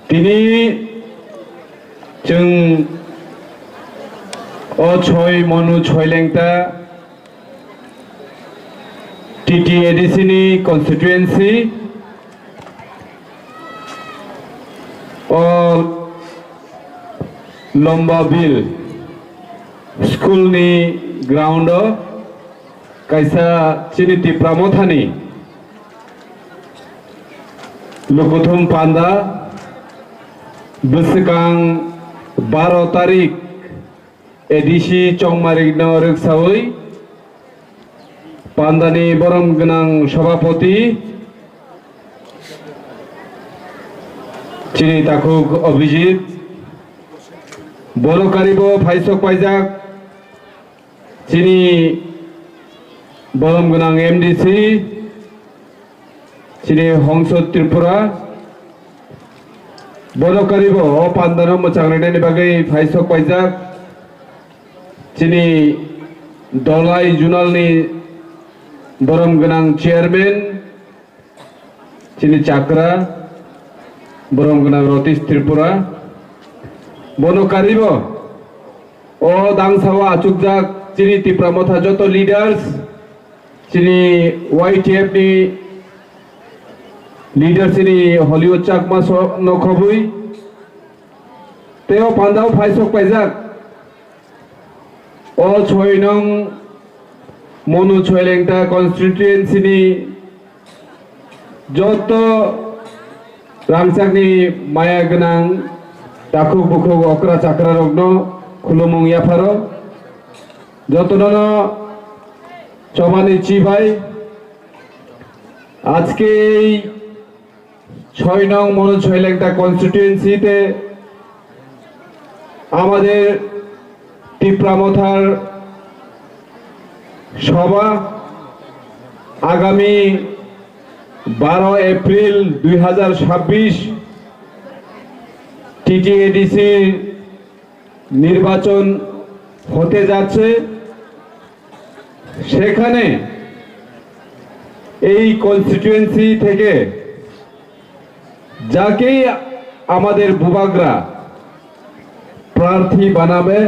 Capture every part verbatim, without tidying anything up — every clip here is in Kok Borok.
Tini chwng o choi monu choi lengta T T A D C ni constituency o Lomba Bill school ni ground o kaisa chini Tipra Mothani Lukuthum panda bwswkang baro tarik A D C Chongmarikno rwksawi pandani borom gwnang sabhapati chini takhuk Abhijit, bono karibo phaisok paijak chini borom gwnang M D C, chini Hongsod Tripura, bono karibo o pandano mwchang rwnani bagwi phaisok paijak chini Dolai Junalni borom gwnang chairman, chini chakra, borom gwnang Rotish Tripura, bono karibo o dangsao achukjak chini Tipra Motha joto leaders, chini Y T F ni leader chini Hollywood Chakma so nokhobwi tei o pandao phaisok paijak. O choi nong Monu Choilengta constituency ni joto rangchakni maya gwnang takhuk bukhuk okra chakra rokno khulumung yapharo. Jotono chobani chibai. Ajke ei ছয় নং মনোজ ছয়লেংটা কনস্টিটিউয়েন্সিতে আমাদের তিপ্রা মথার সভা আগামী বারো এপ্রিল দুই হাজার ছাব্বিশ টিটিএডিসির নির্বাচন হতে যাচ্ছে। সেখানে এই কনস্টিটিউয়েন্সি থেকে যাকেই আমাদের বুবাগরা প্রার্থী বানাবে,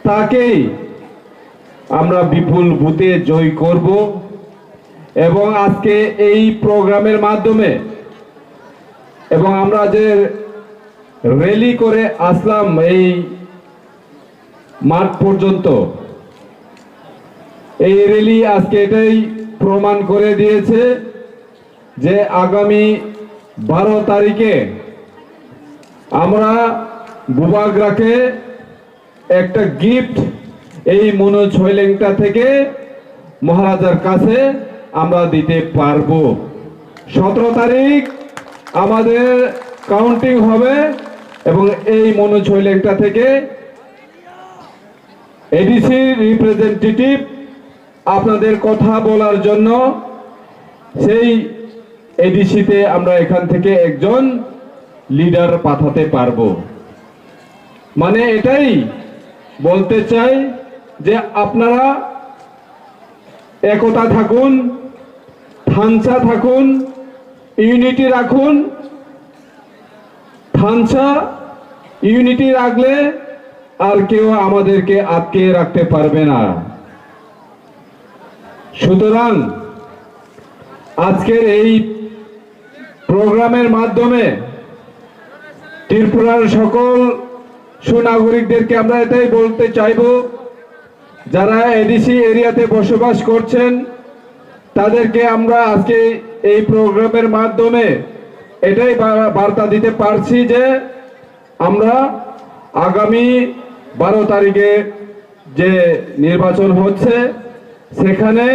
তাকেই আমরা বিপুল ভোটে জয় করব। এবং আজকে এই প্রোগ্রামের মাধ্যমে এবং আমরা যে র‍্যালি করে আসলাম এই মাঠ পর্যন্ত, এই র‍্যালি আজকে এটাই প্রমাণ করে দিয়েছে যে আগামী বারো তারিখে আমরা বুবাগরাকে একটা গিফট এই মনোজ ছয়লেংটা থেকে মহারাজার কাছে আমরা দিতে পারবো। সতেরো তারিখ আমাদের কাউন্টিং হবে এবং এই মনোজ ছয়লেংটা থেকে এডিসি রিপ্রেজেন্টেটিভ আপনাদের কথা বলার জন্য সেই এডিসিতে আমরা এখান থেকে একজন লিডার পাঠাতে পারবো। মানে এটাই বলতে চাই যে আপনারা একতা থাকুন, থানসা থাকুন, ইউনিটি রাখুন। থানসা ইউনিটি রাখলে আর কেউ আমাদেরকে আটকে রাখতে পারবে না। সুতরাং আজকের এই প্রোগ্রামের মাধ্যমে ত্রিপুরার সকল সুনাগরিকদেরকে আমরা এটাই বলতে চাইব, যারা এডিসি এরিয়াতে বসবাস করছেন, তাদেরকে আমরা আজকে এই প্রোগ্রামের মাধ্যমে এটাই বা-, বার্তা দিতে পারছি যে আমরা আগামী বারো তারিখে যে নির্বাচন হচ্ছে, সেখানে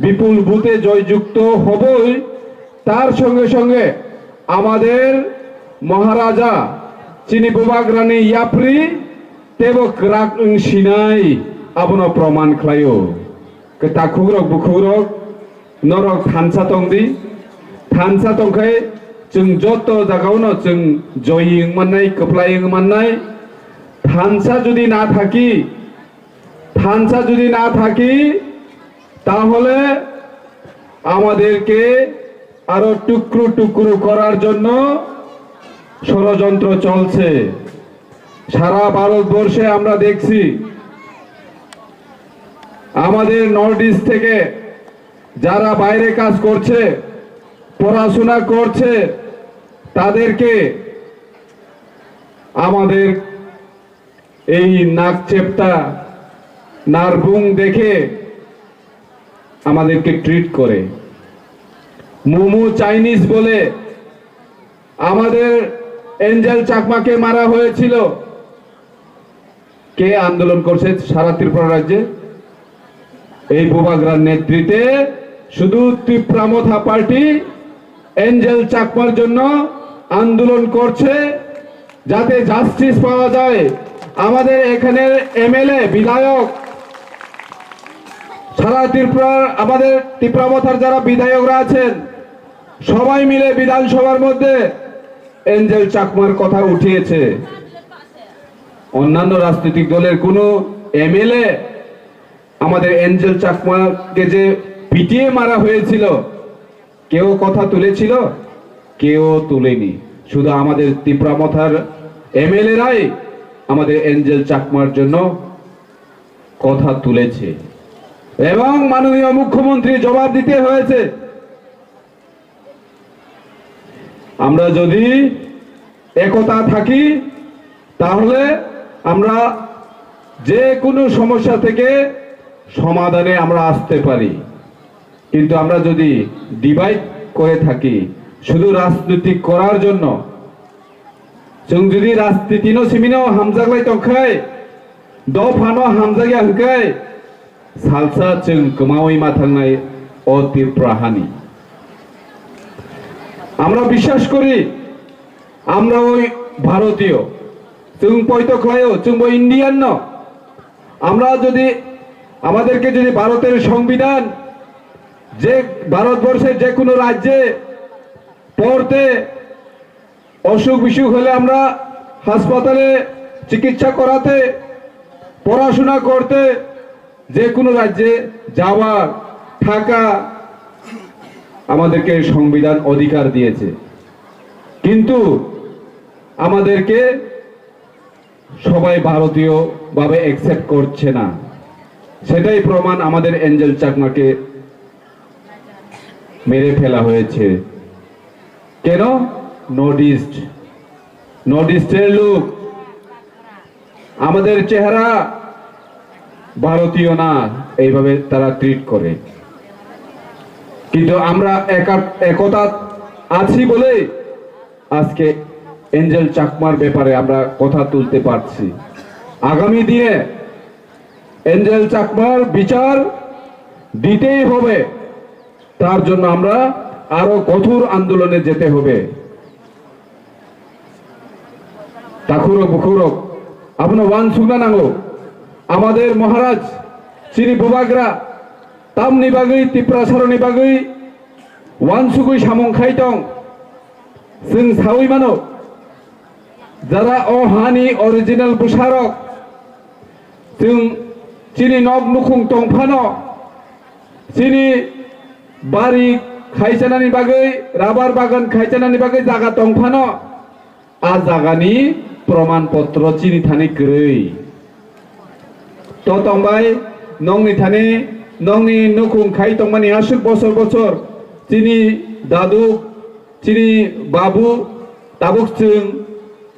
বিপুল ভোটে জয়যুক্ত হবই। তার সঙ্গে সঙ্গে আমাদের মহারাজা chini bubagrani yapri teibo kwrak wng sinai, abono proman khlaio. Kwtakhuk rok, bukhuk rok, norok thansa tong di. Thansa tong khe chwng joto jagao no chwng joyi wng mannai, kwplai wng mannai. Thansa jodi na thaki, thansa jodi na thaki, tahole amaderke আরো টুকরো টুকরো করার জন্য ষড়যন্ত্র চলছে। সারা ভারতবর্ষে আমরা দেখছি, আমাদের নর্থ ইস্ট থেকে যারা বাইরে কাজ করছে, পড়াশোনা করছে, তাদেরকে আমাদের এই নাক চেপ্টা নারবুং দেখে আমাদেরকে ট্রিট করে। মোমো চাইনিজ বলে আমাদের এঞ্জেল চাকমাকে মারা হয়েছিল। কে আন্দোলন করছে সারা ত্রিপুরা রাজ্যে? এই বুবাগ্রার নেতৃত্বে শুধু তিপ্রা মথা পার্টি এঞ্জেল চাকমার জন্য আন্দোলন করছে, যাতে জাস্টিস পাওয়া যায়। আমাদের এখানে এমএলএ, বিধায়ক, সারা ত্রিপুরার আমাদের তিপ্রা মথার যারা বিধায়করা আছেন, সবাই মিলে বিধানসভার মধ্যে এঞ্জেল চাকমার কথা উঠিয়েছে। অন্যান্য রাজনৈতিক দলের কোনো এমএলএ আমাদের এঞ্জেল চাকমাকে যে পিটিয়ে মারা হয়েছিল, কেউ কথা তুলেছিল? কেউ তুলেনি। শুধু আমাদের তিপ্রা মথার এমএলএরাই আমাদের এঞ্জেল চাকমার জন্য কথা তুলেছে এবং মাননীয় মুখ্যমন্ত্রী জবাব দিতে হয়েছে। আমরা যদি একতা থাকি, তাহলে আমরা যে কোনো সমস্যা থেকে সমাধানে আমরা আসতে পারি। কিন্তু আমরা যদি ডিভাইড করে থাকি শুধু রাজনৈতিক করার জন্য, chwng jodi rajniti no simi no hamjak lai tong khai, dopha no hamjak ya hwn khai, salsa chwng kwmaui ma thangnai o Tripura hani. আমরা বিশ্বাস করি, আমরা ওই ভারতীয়, chwng poito khlaio, chwngbo Indian no. আমরা যদি, আমাদেরকে যদি ভারতের সংবিধান, যে ভারতবর্ষের যে কোনো রাজ্যে পড়তে, অসুখ বিসুখ হলে আমরা হাসপাতালে চিকিৎসা করাতে, পড়াশোনা করতে, যে কোনো রাজ্যে যাওয়ার, থাকা, আমাদেরকে সংবিধান অধিকার দিয়েছে। কিন্তু আমাদেরকে সবাই ভারতীয় ভাবে অ্যাকসেপ্ট করছে না। সেটাই প্রমাণ, আমাদের এঞ্জেল চাকমাকে মেরে ফেলা হয়েছে। কেন? নর্থ ইস্ট, নর্থ ইস্টের লোক, আমাদের চেহারা ভারতীয় না, এইভাবে তারা ট্রিট করে। কিন্তু আমরা একা-, একতা আছি বলেই আজকে এঞ্জেল চাকমার ব্যাপারে আমরা কথা তুলতে পারছি। আগামী দিনে এঞ্জেল চাকমার বিচার দিতেই হবে, তার জন্য আমরা আরো কঠোর আন্দোলনে যেতে হবে। Takhurok bukhurok, abono uansukna nango. Amader Maharaj, chini bubagra, tamni bagwi, Tiprasarokni bagwi uansugwi samung khai tong. Chwng saui mano, jara o hani original bwsarok, chwng chini nok nukhung tong phano, chini bari khaichanani bagwi, rabar bagan khaichanani bagwi jaga tong phano, a jagani proman potro chini thani kwrwi. To tongbai, nokni thani, nokni nukhung khai tongmani aswk bosor bosor chini dadu, chini babu tabuk chwng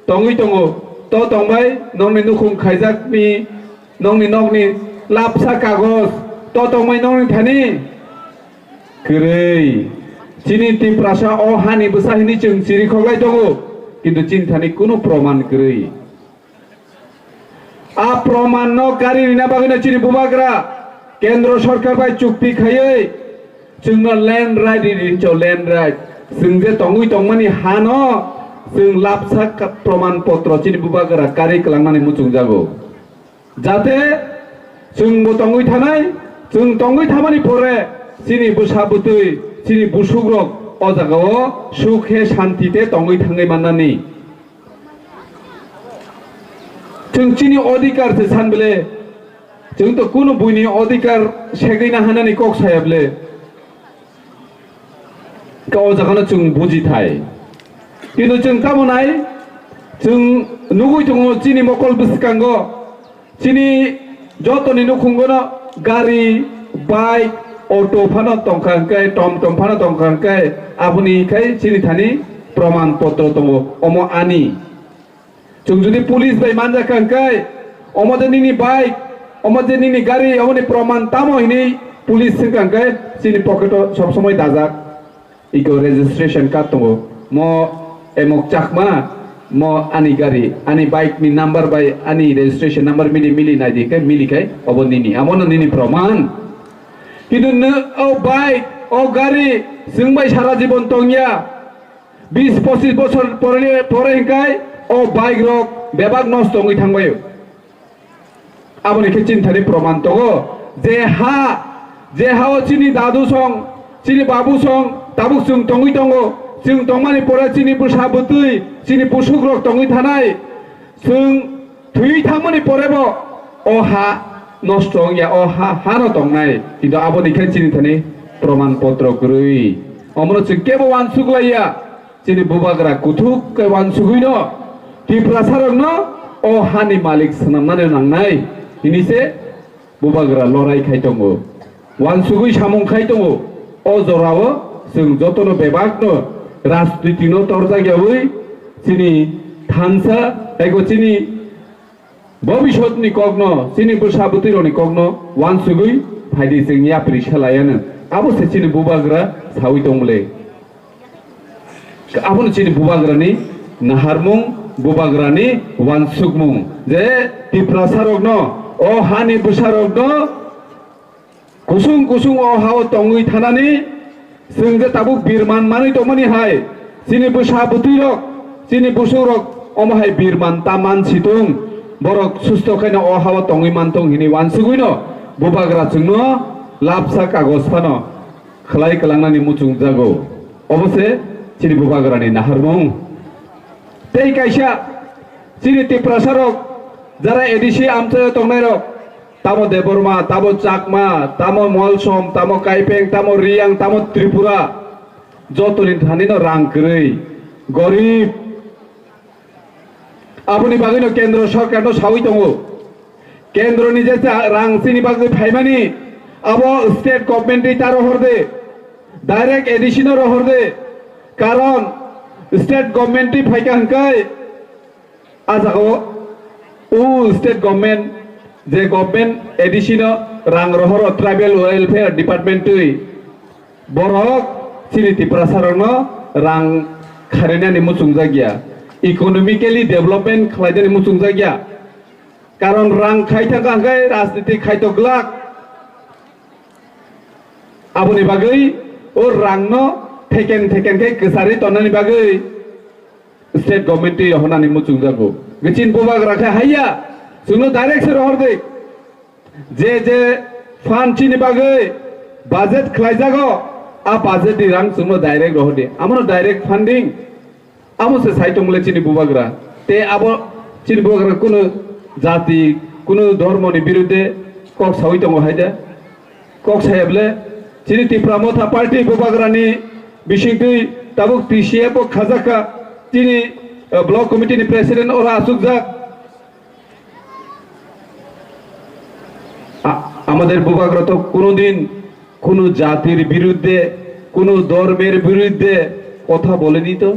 tongwi tongo. To tongbai, nokni nukhung khaijakni, nokni nokni lapsa kagoj, to tongbai nokni thani kwrwi. Chini Tiprasa o hani bwsa hini chwng chiri khoklai tongo, kintu chini thani kunu proman kwrwi. A proman no kari rina bagwi no chini bubagra kendro sorkar bai chukti khaiwi chwngno land right ri rincho, land right. Chwng je tongwi tongmani hano chwng lapsa ka-, proman potro chini bubagra kari kwlangnani muchungjago. Jate chwngbo tongwi thanai, chwng tongwi thamani pore chini bwsa bwtwi, chini busukrok o jagao sukhe shanti te tongwi thangwi mannani. Chwng chini odhikar se san bile, chwng to kunu buini odhikar segwi na hanani kok saya bile. Ka o jaga no chwng buji thai. Kintu chwng tamo nai, chwng nugwi tongo chini mokol bwskango, chini jotoni nukhungo no gari, bike, auto phano tongkha hwnkhe, tom tom phano tongkha hwnkhe, aboni khai chini thani proman potro tongo, omo ani. Chwng jodi police bai manjakha hwnkhe, omo je nini bike, omo je nini gari, omoni proman tamo hinwi police swngkha hwnkhe, chini pocket o sob somoi dajak. Iko registration card tongo. Mo Emok Chakma, mo ani gari, ani bike ni number bai ani registration number mili mili nai di khe mili khai obo nini, amo no nini proman. Kintu nw-, o bike, o gari, chwng bai sara jibon tongya. Bis pochis bochor pore, pore hinkai o bike rok bebak nosto wngwi thangbaio. Aboni khe chini thani proman tongo je ha, je ha o chini dadu song, chini babu song, tabuk chwng tongwi tongo. Chwng tongmani pore chini bwsa bwtwi, chini busuk rok tongwi thanai. Chwng thwi thangmani pore bo o ha nosto wngya, o ha, ha no tongnai. Kintu aboni khe chini thani proman potro kwrwi. Omono chwng kebo uansuk laiya. Chini bubagra kuthuk khe uansugwino Tiprasarokno o hani malik swnamnani nangnai hini se bubagra lorai khai tongo, uansugwi samung khai tongo. O jorao chwng jotono bebakno rajnitino torjak yaui chini thansa taibo chini bobisotni kokno, chini bwsa bwtwirokni kokno uansugwi phaidi chwng yapri salaianw. Abo se chini bubagra saui tongmole. Abono chini bubagrani naharmung, bubagrani uansukmung je Tiprasarokno, o hani bwsarokno kusung kusung o ha-o tongwi thanani, chwng je tabuk birman manwi tongmani hai, chini bwsa bwtwirok, chini busukrok omo hai birman ta man situng, borok susto khaino o ha-o tongwi mantong hini uansugwino bubagra chwngno lapsa kagoj phano khlai kwlangnani muchungjago. Obo se chini bubagrani naharmung. Tei kaisa chini Tiprasarok jara A D C amchaio tongnairok, tamo Debbarma, tamo Chakma, tamo Molsom, tamo Kaipeng, tamo Riyang, tamo Tripura, jotoni thanino rang kwrwi, gorib. Aboni bagwino kendro sorkarno saui tongo. Kendroni je cha-, rang chini bagwi phaimani, abo state government-ri ta rohor de, direct A D C no rohor de. Karon state government-ri phaikha hwnkhe, a jagao o state government, je government A D C no rang rohoro tribal welfare department twi, borok chini Tiprasarokno rang kharinani muchungjak ya, economically development khlainani muchungjak ya. Karon rang khai thangkha hwnkhe rajniti khai tok glak. Aboni bagwi o rangno theken theken khe kwcharwi tonnani bagwi state government twi rohornani muchungjago. Gichin bubagra khe haiya, chwngno direct se rohor de. Je je fund chini bagwi budget khlaijago, a budget ni rang chwngno direct rohor di. Amono direct funding. Amo se sai tongmole chini bubagra. Te abo chini bubagra kunu jati, kunu dhormo ni birudde kok saui tongo hai de. Kok saya bole chini Tipra Motha Party bubagra ni bisingtwi tabuk T C F o khajak kha chini, eh, block committee ni president oro achukjak. আ-, আমাদের বুবাগ্রা তো কোনোদিন কোনো জাতির বিরুদ্ধে, কোনো ধর্মের বিরুদ্ধে কথা বলেনি তো,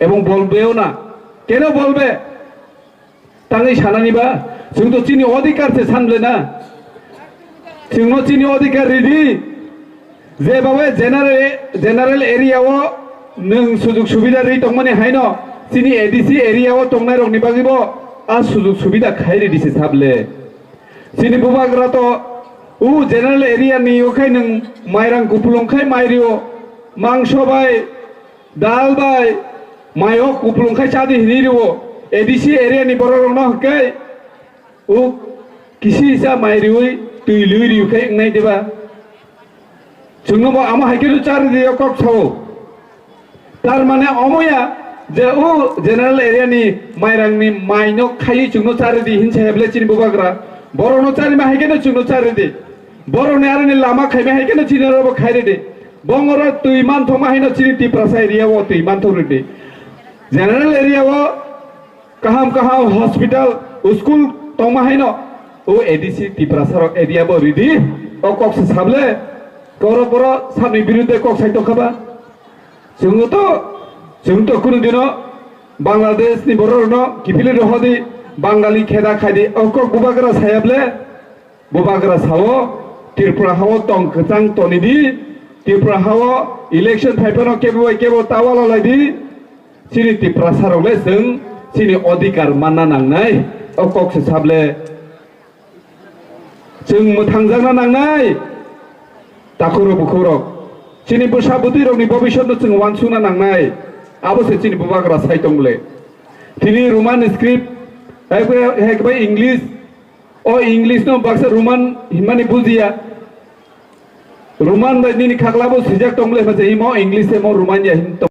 এবং বলবেও না। কেন বলবে? Tangwi sanani ba, chwng to chini odhikar se sanble na. Chwngno chini odhikar ridi. Je babe general, general area o nwng sujuk subida ri tongmani haino chini A D C area o tongnai rokni bagwi bo a sujuk subida khai ridi se sable. Chini bubagra to u general area ni o khai nwng mairang kupulung khai mai rio, mangso bai, dal bai, mai o kupulung khai chadi hini rio. A D C area ni borok rokno hwnkhe u kisi sa mai riwi twi lui riwi khai wngnai diba? Chwngno bo amo hai khe cha ridi o kok sao. Tar mane omo ya je o general area ni mairang ni mai no khai chwngno cha ridi hin sa heble chini bubagra. Borok no chari ma hai khe no chwngno cha ridi. Borok ni aroni lama khai ma hai khe no chini ro bo khai ridi. Bongoro twi manthokma haino chini Tiprasa area o twi manthok rwdi. General area o kaham kaham hospital, school tongma haino o A D C Tiprasa rok area bo rwdi. O kok se sable, koro boro sabni birudde kok sai tongkha ba. Chwng to, chwng to kunu dino Bangladesh ni borok rokno kiphilwi rohodi, Bangali kheda khaidi, o kok bubagra sayable. Bubagra sao, Tripura hao tong kwchang tonidi, Tripura hao election phaiphano kebo bai kebo tawala laidi, chini Tiprasa rok le chwng chini odhikar manna nangnai, o kok se sable chwng mwthangjakna nangnai, takhurok bukhukrok, chini bwsa bwtwi rokni bobisotno chwng wansukna nangnai, abo se chini bubagra sai tong bole. Tini Roman script, hai bai, hai bai English, O English no baksa Roman hinmani bujiya. Roman bai nini khaklabo swijak tong le, hwnse imo English se mo Roman ya hin tong.